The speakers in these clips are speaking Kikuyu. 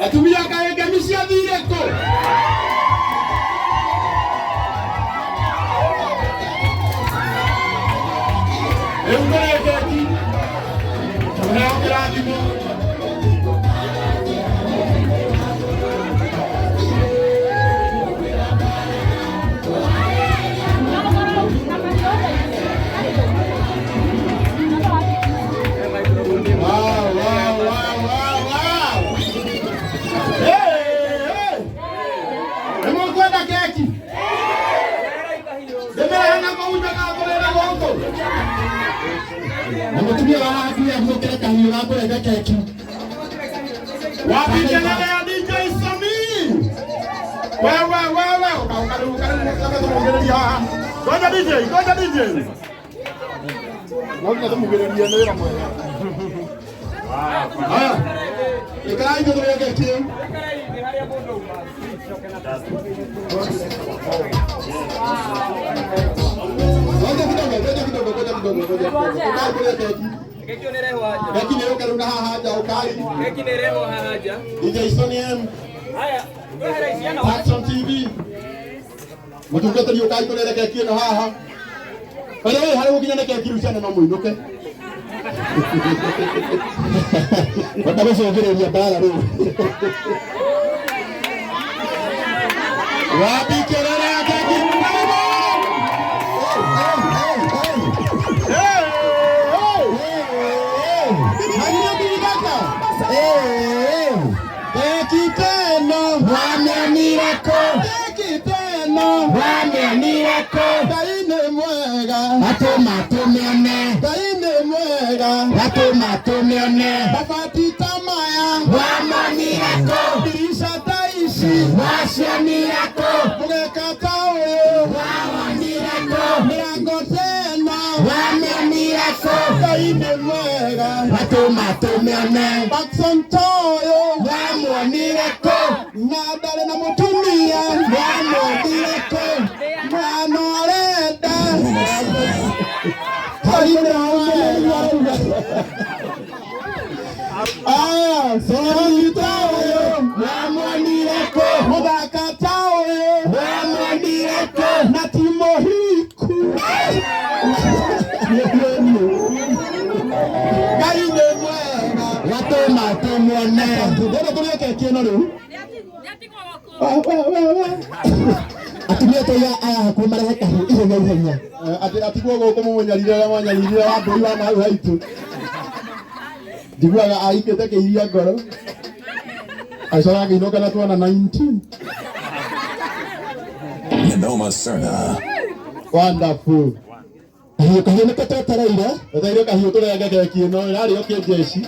Atumia kaĩ ngemi ciathire kũ? Rĩu tũrĩ keki, tũheo kĩrathimo. Wow, wow, wow, wow, wow. Hey, hey. Nĩ mũkwenda keki? Ndĩmĩrehe na kũu nja kũrĩra gũkũ. Na mũtumia wa haha nginya ahũthĩre kahiũ ga kũrenga keki. Wapi kelele ya DJ Sami? Wewe wewe ukaribu karibu tumugereria haha. Ngoja DJ, ngoja DJ. No nginya tumugererie nĩ wĩra mwega. Haya. Ikarai tũrĩe keki ĩyo. Ngoja kidogo, ngoja kidogo, ngoja kidogo, ngoja kidogo. Ukai kũrĩa keki. Keki nĩ rehwo haja. Keki nĩ yũke rĩu na haha nja ũkai. Keki nĩ rehwo haha nja. DJ Sony M. Haya, twehera ciana. Action TV. Mũtungatĩri ũkai tũrere keki ĩno haha. By the way, harĩ gũkinya nĩ keki rĩu ciana no mũinũke. Kwenda gũcũngĩrĩria mbara rĩu. Wapi kelele ya keki? Hey, hey. Hanyuma kaka. Keki teno. Wamĩonire kũ? Keki teno. Wamĩonire kũ? Ngai nĩ mwega. Watũma tũmĩone. Ngai nĩ mwega. Watũma tũmĩone. Mabati ta maya. Wamonire kũ? Ndirisha ta ici. Wacionire kũ? Mũgeka ta ũyũ. Wawonire kũ? Mĩrango teno. Wamĩonire kũ? Ngai nĩ mwega. Watũma tũmĩone. Bakson ta ũyũ. Wamuonire kũ? Na ndarĩ na mũtumia. Wamuonire kũ? Mwana arenda. Ngai nĩ mwega. Aya, Soni ta ũyũ. Wamuonire kũ? Mũthaka ta ũyũ. Wamuonire kũ? Na ti mũhiku. Ngai nĩ mwega. Watũma tũmuone. Ndĩrenda tũrĩe keki ĩno rĩu. We, we, we, we. Atumia tũiga aya hakuhĩ marehe kahiũ ihenya ihenya. Atĩ atigwo gũkũ mũmũnyarire ũrĩa mwanyaririre wa mbũri wa nahau haitũ. Njiguaga aikĩte kĩiria ngoro. Agĩcoka akĩinũka na twana 19. Noma Serna. Wonderful. Kahiũ kahiũ nĩko twetereire. Wetereire kahiũ tũrenge keki ĩno ĩrarĩo kĩnjeci.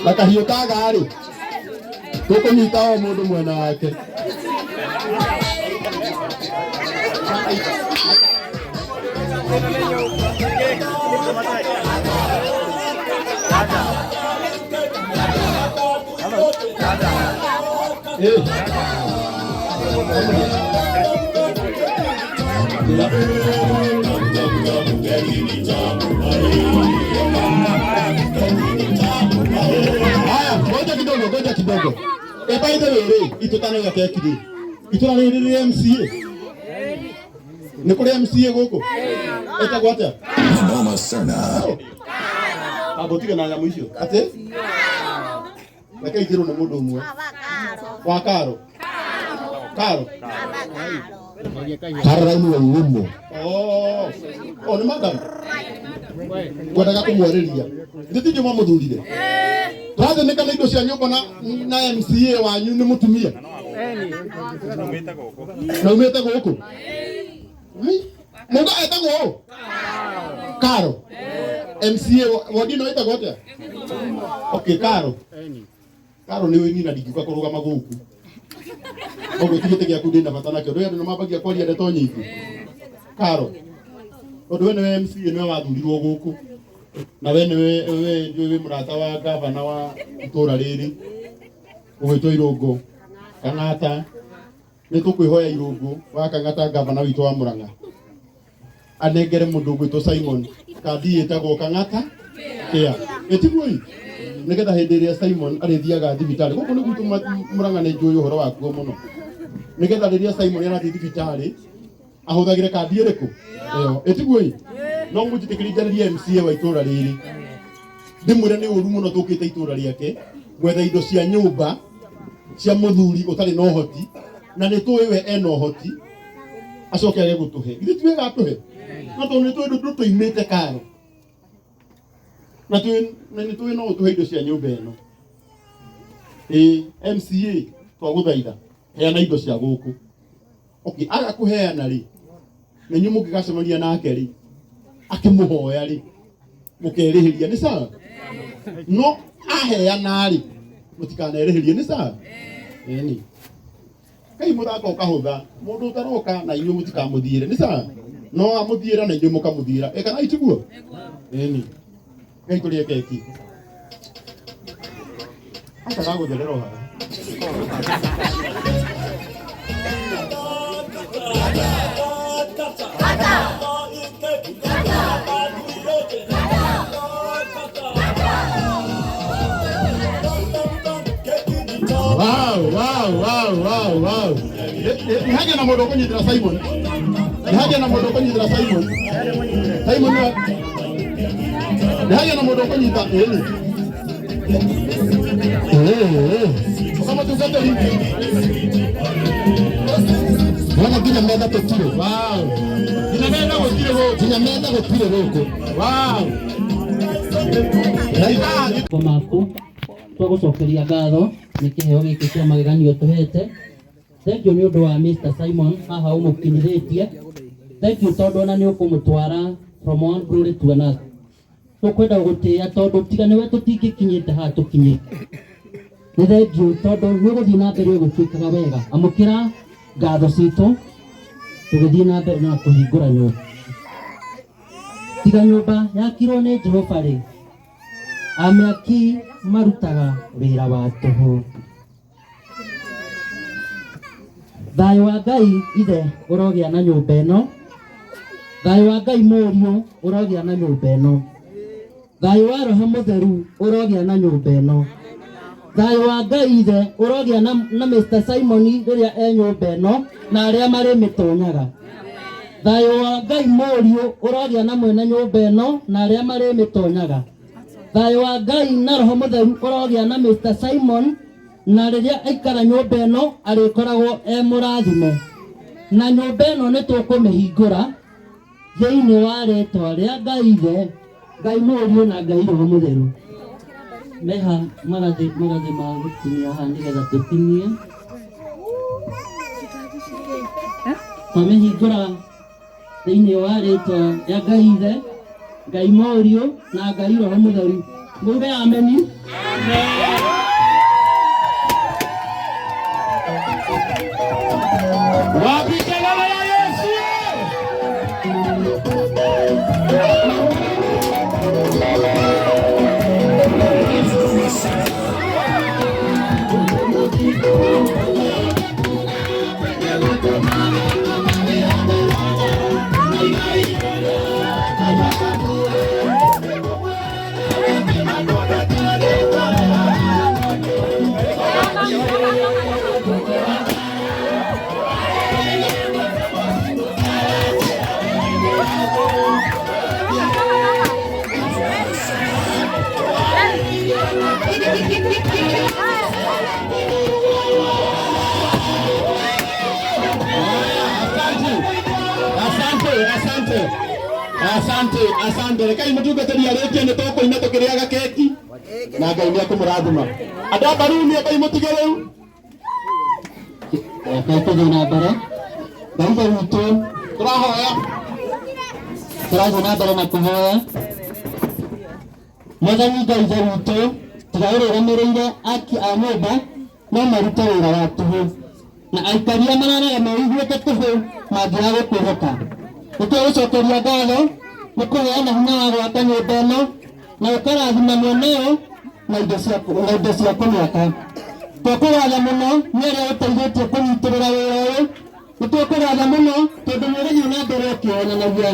Na kahiũ kaga-rĩ, tũkũnyita o mũndũ mwena wake. Eh. Haya, ngoja kidogo, ngoja kidogo. E, by the way rĩ, itũtanoiga keki rĩ, itũra rĩrĩ rĩ MCA? Nĩ kũrĩ MCA gũkũ? Ĩtagwo atĩa? Noma Serna. Amba ũtige na nyamũ icio. Atĩ? Reke njĩrwo nĩ mũndũ ũmwe. Wa Karo. Karo. Caroline Wairimu. Oh, oh nĩ madam. Ngwendaga kũmwarĩria. Ithuĩ ti inyuĩ mwamũthurire. Tũrathĩnĩka na indo cia nyũmba na na MCA wanyu nĩ mũtumia. Na umĩte gũkũ. Ai, Mũndũ etagwo ũ? Karo. MCA wodi ĩno ĩtagwo atĩa? Okay, Karo. Karo nĩ ũĩ niĩ na ndingiuka kũrũgama gũkũ. Koguo ti gĩtĩ gĩaku ndĩna bata nakĩo. Ndũĩ andũ nĩ mambagia kwaria ndeto nyingĩ. Karo. Tondũ we nĩwe MCA nĩwe wathurirwo gũkũ. Na we nĩwe we nĩwe wĩ mũrata wa gavana wa itũra rĩrĩ. Ũgwĩtwo Irũngũ. Kang'ata. Nĩ tũkwĩhoya Irũngũ wa Kang'ata gavana witũ wa Murang'a. Anengere mũndũ ũgwĩtwo Simon kandi ĩtagwo Kang'ata Care. Ĩtiguo ĩ? Nĩgetha hĩndĩ ĩrĩa Simon arĩthiaga thibitarĩ gũkũ nĩ gwitũ Murang'a nĩ njũĩ ũhoro wakuo mũno, nĩgetha rĩrĩa Simon arathiĩ thibitarĩ ahũthagĩre kandi ĩrĩkũ ĩyo. Ĩtiguo ĩ? No mũnjĩtĩkĩrie njarĩrie MCA wa itũra rĩrĩ, ndĩmwĩre nĩ ũru mũno tũkĩte itũra rĩake gwetha indo cia nyũmba cia mũthuri ũtarĩ na ũhoti, na nĩ tũĩ we ena ũhoti, acoke age gũtũhe. Githĩ ti wega atũhe? No tondũ nĩ tũĩ ndũtũimĩte karo, na tũĩ na nĩ tũĩ no ũtũhe indo cia nyũmba ĩno. Ĩ MCA, twagũthaitha heana indo cia gũkũ. Okay, aga kũheana rĩ, na inyuĩ mũngĩgacemania nake rĩ, akĩmũhoya rĩ, mũkerĩhĩria nĩ sawa, no aheana rĩ, mũtikanerĩhĩrie nĩ sawa. Ĩni kai mũthako ũkahũtha, mũndũ ũtaroka na inyuĩ mũtikamũthiĩre nĩ sawa, no amũthiĩra na inyuĩ mũkamũthiĩra. Ĩ kana itiguo? Ĩni ngai tũrĩe keki aca gagũtherera o haha. Wow, wow, wow, wow, wow. Nĩ hagĩa na mũndũ ũkũnyitĩra Simon. Nĩ hagĩa na mũndũ ũkũnyitĩra Simon. Simon nĩ hagĩa na mũndũ ũkũnyita ĩni. Ũkamũtungatĩri. Wona nginya metha tũtirĩ. Wow. Nginya metha gũtirĩ gũkũ. Nginya metha gũtirĩ gũkũ. Wow. Moko maku twagũcokeria ngatho nĩ kĩheo gĩkĩ kĩa mageganio tũhete. Thank you nĩ ũndũ wa Mr. Simon haha ũmũkinyithĩtie. Thank you tondũ ona nĩ ũkũmũtwara from one glory to another. Tũkwenda gũgũtĩĩa tondũ tiga nĩwe tũtingĩkinyĩte haha tũkinyĩte. Nĩ thank you tondũ nĩ ũgũthiĩ na mbere ũgĩtuĩkaga wega. Amũkĩra ngatho citũ tũgĩthiĩ na mbere na kũhingũra nyũmba. Tiga nyũmba yakirwo nĩ Jehova rĩ, amĩaki marutaga wĩra wa tũhũ. Thayũ wa Ngai ithe ũrogĩa na nyũmba ĩno, thayũ wa Ngai mũriũ ũrogĩa na nyũmba ĩno, thayũ wa Roho Mũtheru ũrogĩa na nyũmba ĩno, thayũ wa Ngai ithe ũrogĩa na Mr. Simon rĩrĩa e nyũmba ĩno na arĩa marĩmĩtonyaga. Thayũ wa Ngai mũriũ ũrogĩa na mwene nyũmba ĩno na arĩa marĩmĩtonyaga. Thayũ wa Ngai na Roho Mũtheru ũrogĩa na Mr. Simon na rĩrĩa aikara nyũmba ĩno arĩkoragwo e mũrathime. Na nyũmba ĩno nĩ tũkũmĩhingũra thĩinĩ wa rĩtwa rĩa Ngai ithe, Ngai mũriũ na Ngai Roho Mũtheru. Meha magathĩ magathĩ ma gũtinia haha nĩgetha tũtinie. Twamĩhingũra thĩinĩ wa rĩtwa rĩa Ngai ithe, Ngai mũriũ na Ngai Roho Mũtheru. Muge ameni. Wapi kelele ya Yesu? Asante, asante. Asante, asante. Rekai mũtungatĩri arĩkie nĩ tũkũina tũkĩrĩaga keki na Ngai nĩ ekũmũrathima. Andũ a Mbaruni Ngai mũtige rĩu. Reke tũthiĩ na mbere. Ngai ithe witũ, Tũrahoya. tũrathiĩ na mbere na kũhoya. Mwathani Ngai ithe witũ, tiga ũrũgamĩrĩire aki a nyũmba no marute wĩra wa tũhũ, na aikaria mararaga meiguĩte tũhũ mangĩaga gũkwĩhoka. Nĩ twagũcokeria ngatho nĩ kũheana hinya wa gwaka nyũmba ĩno na ũkarathima mwene ũyũ na indo cia na indo cia kũmĩaka. Twakũgatha mũno nĩ arĩa ũteithĩtie kũnyitĩrĩra wĩra ũyũ. Nĩ twakũgatha mũno tondũ nĩ ũgũthiĩ na mbere ũkĩonanagia.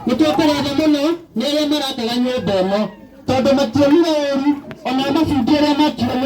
Nĩ twakũgatha mũno nĩ arĩa marakaga nyũmba ĩno. Tondũ mationire ũru ona mabundi arĩa makire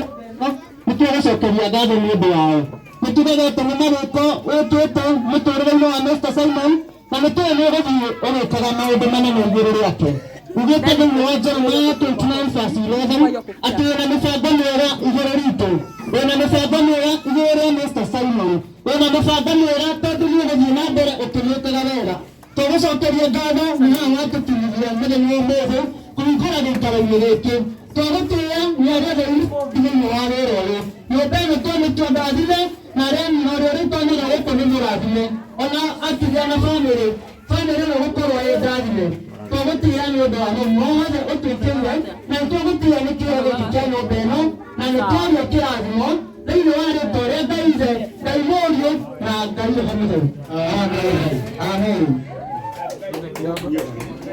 nĩ tũgũcokeria ngatho nĩ ũndũ wao. Nĩ tũregete nĩ marĩko wĩkĩte mũtũrĩre-inĩ wa Mr. Simon na nĩ tũĩ nĩ ũgũthiĩ ũgĩkaga maũndũ manene igũrũ rĩake. Ugĩte thĩinĩ wa Jeremiah 29 verse 11 atĩ wĩna mĩbango mĩega igũrũ ritũ, wĩna mĩbango mĩega igũrũ rĩa Mr. Simon, wĩna mĩbango mĩega tondũ nĩ ũgũthiĩ na mbere ũkĩmĩkaga wega. Tũgũcokeria ngatho nĩ haha watũkinyithia mũthenya wa ũmũthĩ kũhingũra gĩikaro-inĩ gĩkĩ. Twagũtĩĩa nĩ arĩa othe thĩinĩ wa wĩra ũyũ. Nyũmba ĩno twamĩtua ndathime na arĩa ũrĩa ũrĩtonyaga gũkũ nĩ mũrathime ona akĩgĩa na bamĩrĩ bamĩrĩ ĩno gũkorwo ĩ ndathime. Twagũtĩĩa nĩ ũndũ wa mũrimũ wothe ũtwĩkĩire na nĩtũgũtĩĩa nĩ kĩo gĩkĩ kĩa nyũmba ĩno na nĩtwaria kĩrathimo thĩinĩ wa rĩtwa rĩa Ngai Ithe, Ngai Mũriũ na Ngai Roho Mũtheru. Amen. Amen.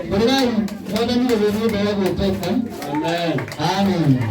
Hũrĩrai Mwathani rũrĩ nyũmba ya gwĩtĩka. Amen. Amen.